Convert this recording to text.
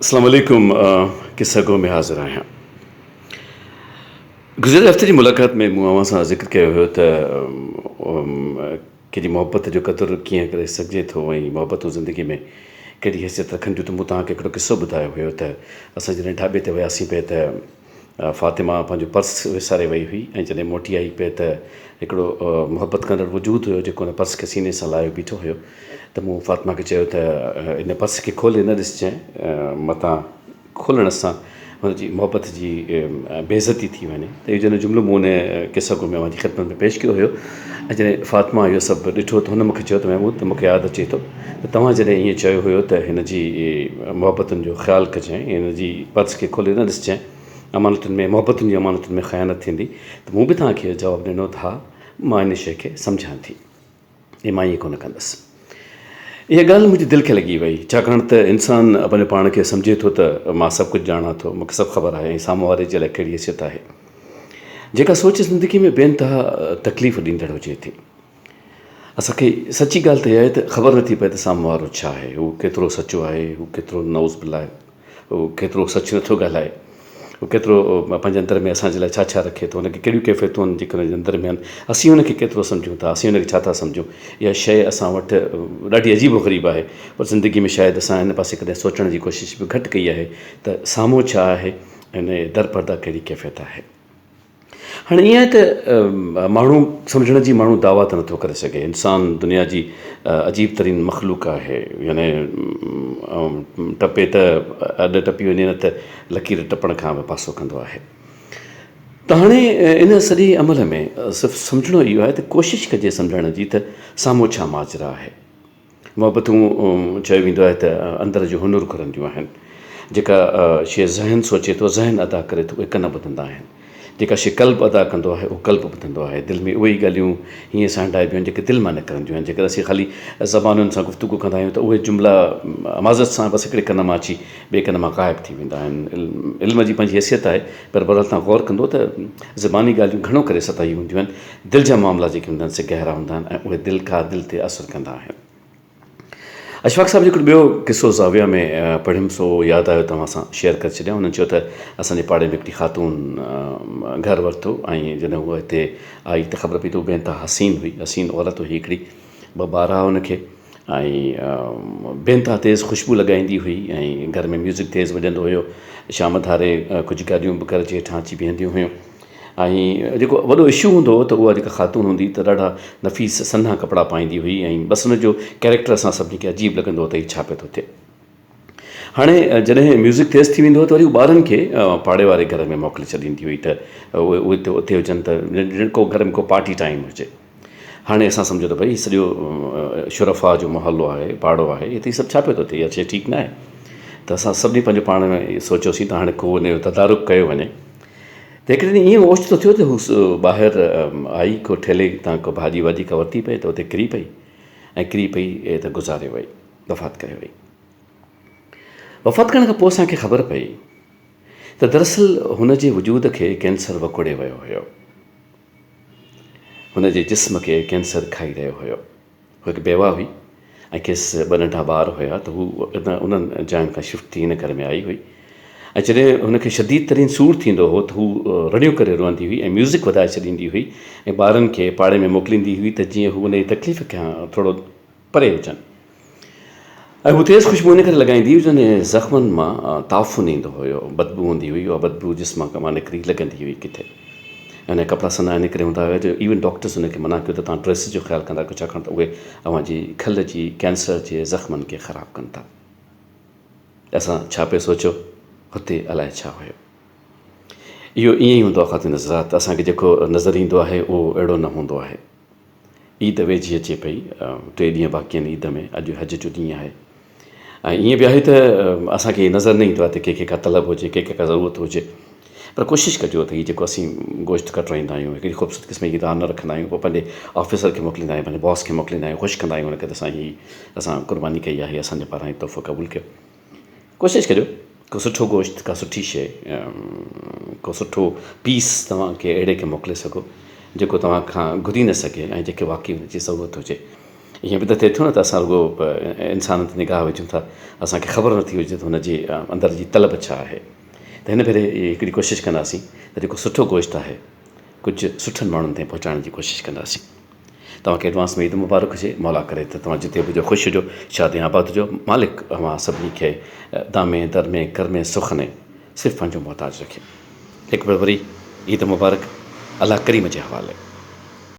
اسلام عليڪم قصه گو ۾ حاضر آهيان. گذريل هفتي جي ملاقات ۾ مون اوهان سان ذڪر ڪيو هيو ته ڪنهن جي محبت جو قدر ڪيئن ڪري سگهجي ٿو ۽ محبتون زندگي ۾ ڪهڙي حيثيت رکن ٿيون ته مون توهان کي هڪڙو قصو ٻڌايو هيو ته اسان جڏهن ڍاٻي تي وياسين پئي ته فاطمه پنهنجو پرس وساري وئي هئي ۽ جڏهن موٽي آئي پئي ته هڪڙو محبت ڪندڙ وجود هيو جيڪو ان پرس کي سيني سان لايو بيٺو هيو ته مون فاطمه کي چيو ته ان پرس کي کولي نه ڏسجانء متان کولڻ سان هن جي محبت جي بي عزتي ٿي وڃي ته اهو جڏهن جملو مون ان قصه گو ۾ اوهان جي خدمت ۾ پيش ڪيو هيو ۽ جڏهن فاطمه اهو سڀ ڏٺو ته هن مون کي چيو ته محمود ته مون کي ياد اچي ٿو ته توهان جڏهن ائين چيو هيو ته هن جي محبتن جو خيال ڪجانء هن جي پرس کي کولي نه ڏسجانء امانتن ۾ محبتن جي امانتن ۾ خيانت ٿيندي ته مون به توهان کي اهو جواب ڏنو ته ها مان ان شيء کي سمجهان ٿي ۽ مان ائين ڪونه ڪندس. اها ڳالهه منهنجي دل کي لڳي وئي ڇاڪاڻ ته انسان پنهنجو پاڻ کي سمجهي ٿو ته مان سڀ ڪجهه ڄاڻان ٿو مون کي سڀ خبر آهي ۽ سامهون واري جي لاء ڪهڙي حيثيت آهي جيڪا سوچ زندگي ۾ بي انتها تڪليف ڏيندڙ هجي ٿي. اسان کي سچي ڳالهه ته اها آهي ته خبر نٿي پئي ته سامهون وارو ڇا آهي، هو ڪيترو سچو آهي، هو ڪيترو نعوذ بالله هو ڪيترو سچ نٿو ڳالهائي، هو ڪيترو پنهنجي اندر ۾ اسان جي لاء ڇا ڇا رکي ٿو، هن کي ڪهڙيون ڪيفيتون آهن جيڪي هن جي اندر ۾ آهن، اسين هن کي ڪيترو سمجهون ٿا، اسين هن کي ڇا ٿا سمجهون، اها شيء اسان وٽ ڏاڍي عجيب و غريب آهي پر زندگي ۾ شايد اسان ان پاسي ڪڏهن سوچڻ جي ڪوشش به گهٽ ڪئي آهي ته سامهون ڇا آهي ۽ ان جي درپرده ڪهڙي ڪيفيت آهي. هاڻي ائين آهي ته ماڻهو سمجهڻ جي ماڻهو دعويٰ ته نٿو ڪري سگهي. انسان دنيا جي عجيب ترين مخلوق آهي. يعني ٽپي ته اڏ ٽپي وڃي نه ته لڪير ٽپڻ کان به پاسو ڪندو آهي. ته هاڻي ان سڄي عمل ۾ صرف سمجهڻو اهو آهي ته ڪوشش ڪجي سمجهڻ جي ته سامهون ڇا ماجرا آهي. محبتون چيو ويندو آهي ته اندر جو هنر گهرنديون آهن. جيڪا شيء ذهن سوچي ٿو، ذهن ادا ڪري ٿو، اهي ڪن ٻڌندا آهن. جيڪا شيء قلب ادا ڪندو آهي، اهو قلب ٻڌندو آهي. دل ۾ اهي ئي ڳالهيون هيئن سانڍائبيون آهن، جيڪي دل مان نڪرنديون آهن. جيڪڏهن اسين خالي زبانن سان گفتگو ڪندا آهيون ته اهي جملا معذرت سان بس هڪڙي ڪن مان اچي ٻئي ڪن مان غائب ٿي ويندا آهن. علم جي پنهنجي حيثيت آهي، پر بهرحال توهان غور ڪندو ته زباني ڳالهيون گهڻو ڪري سطحي هونديون آهن. دل جا معاملا جيڪي هوندا آهن سي گهرا هوندا آهن ۽ اهي دل کا دل تي اثر ڪندا آهن. اشفاق صاحب جو هڪڙو ٻيو قصو زاويه ۾ پڙهيم سو ياد آيو توهان سان شيئر ڪري ڇڏيان. هنن چيو ته اسان جي پاڙي ۾ هڪڙي خاتون گهر ورتو ۽ جڏهن هوء هتي آئي ته خبر پئي ته هوء بي انتها حسين هئي. حسين عورت هئي هڪڙي، ٻه ٻار هئا هن کي ۽ بي انتها تيز خوشبو لڳائيندي هئي ۽ گهر ۾ ميوزڪ تيز وڄندو هيو. شام ڌاري ڪجهه گاڏيون به گهر جي هيٺان اچي بيهنديون هيون. ۽ جيڪو وڏو اشو هوندو هو ته اها جيڪا خاتون هوندي ته ڏاڍا نفيس سنها ڪپڙا پائيندي هئي ۽ بس ان جو ڪيريڪٽر اسان سڀني کي عجيب لڳندو هو ته هي ڇا پيو ٿو ٿئي. هاڻي جڏهن ميوزڪ تيز ٿي ويندو هو ته وري هو ٻارن کي پاڙي واري گهر ۾ موڪلي ڇڏيندي هئي ته اهي اتي هجن ته ڄڻ ڪو گهر ۾ ڪو پارٽي ٽائيم هجي. هاڻي اسان سمجهو ته ڀئي سڄو شرفاء جو محلو آهي، پاڙو آهي، هتي هي سڀ ڇا پيو ٿو ٿئي، اها شيء ٺيڪ ناهي. ته اسان سڀني پنهنجو پاڻ ۾ سوچيوسين ته هاڻي ڪو ان جو تدارڪ ڪيو وڃي. ته هڪڙي ڏينهن ائين اوچتو ٿيو ته هو ٻاهر آئي، ڪو ٺيلهي تان ڪو ڀاڄي واڄي ڪا ورتي پئي ته اتي ڪري پئي ۽ ڪري پئي ته گذاري وئي، وفات ڪري وئي. وفات ڪرڻ کان پوء اسان کي خبر پئي ته دراصل هن جي وجود کي ڪينسر وڪوڙي ويو هيو. هن جي جسم کي ڪينسر کائي رهيو هيو. هوء هڪ بيواهه هئي ۽ کيس ٻه ننڍا ٻار هيا ته هوء انهن جاين کان شفٽ ٿي هن گهر ۾ آئي هئي ۽ جڏهن هن کي شديد ترين سور ٿيندو هو ته هوء رڙيون ڪري روئندي هئي ۽ ميوزڪ وڌائي ڇڏيندي هئي ۽ ٻارن کي پاڙي ۾ موڪليندي هئي ته جيئن هو ان جي تڪليف کان ٿورو پري هجن ۽ هو تيز خوشبو ان ڪري لڳائيندي هئي جو ان زخمن مان تعفن ايندو هيو، بدبو هوندي هئي، اها بدبو جسم مان نڪري لڳندي هئي ڪٿي. ۽ ان جا ڪپڙا سنها ان ڪري هوندا هيا جو ايون ڊاڪٽرس ان کي منع ڪيو ته توهان ڊريسز جو خيال ڪندا ڪيو ڇاڪاڻ ته اهي اوهان جي کل جي ڪينسر جي زخمن کي خراب ڪن ٿا. اسان ڇا پئي سوچيو هتي الائي ڇا هيو. اهو ائين ئي هوندو آهي خواتين حضرات اسان کي جيڪو نظر ايندو آهي اهو اهڙو نه هوندو آهي. عيد ويجهي اچي پئي، ٽي ڏينهن باقي آهن عيد ۾، اڄ حج جو ڏينهن آهي ۽ ائين به آهي ته اسان کي نظر نه ايندو آهي ته ڪنهن کي ڪا طلب هجي، ڪنهن کي ڪا ضرورت هجي پر ڪوشش ڪجو ته هي جيڪو اسين گوشت ڪٽرائيندا آهيون، هڪڙي خوبصورت قسم جي ران رکندا آهيون، پوء پنهنجي آفيسر کي موڪليندا آهيون، پنهنجي باس کي موڪليندا آهيون، خوش ڪندا آهيون ان کي ته سائين هي اسان قرباني ڪئي آهي، اسان جي پاران هي تحفو قبول ڪيو. ڪوشش ڪجو ڪو سٺو گوشت ڪا سٺي شيء ڪو سٺو پيس توهان کي اهڙي کي موڪلي سگهو جيڪو توهان کان گهري نه سگهي ۽ جيڪي واقعي ان جي ضرورت هجي ائين به ته ٿئي ٿو نه ته اسان رڳو انسانن تي نگاهه وجهون ٿا، اسان کي خبر نٿي هجي ته هن جي اندر جي طلب ڇا آهي. ته هن ڀيري هڪڙي ڪوشش ڪنداسين ته جيڪو سٺو گوشت آهي ڪجهه سٺن ماڻهن تائين پهچائڻ جي ڪوشش ڪنداسين. توهان کي ايڊوانس ۾ عيد مبارڪ هجي، مولا ڪري ته توهان جتي به هجو خوش هجو، شاد ۽ آباد هجو، مالڪ اوهان سڀني کي دامي درمي ڪرمي سخني صرف پنهنجو محتاج رکي. هڪ ڀيرو وري عيد مبارڪ، الله ڪريم جي حوالي.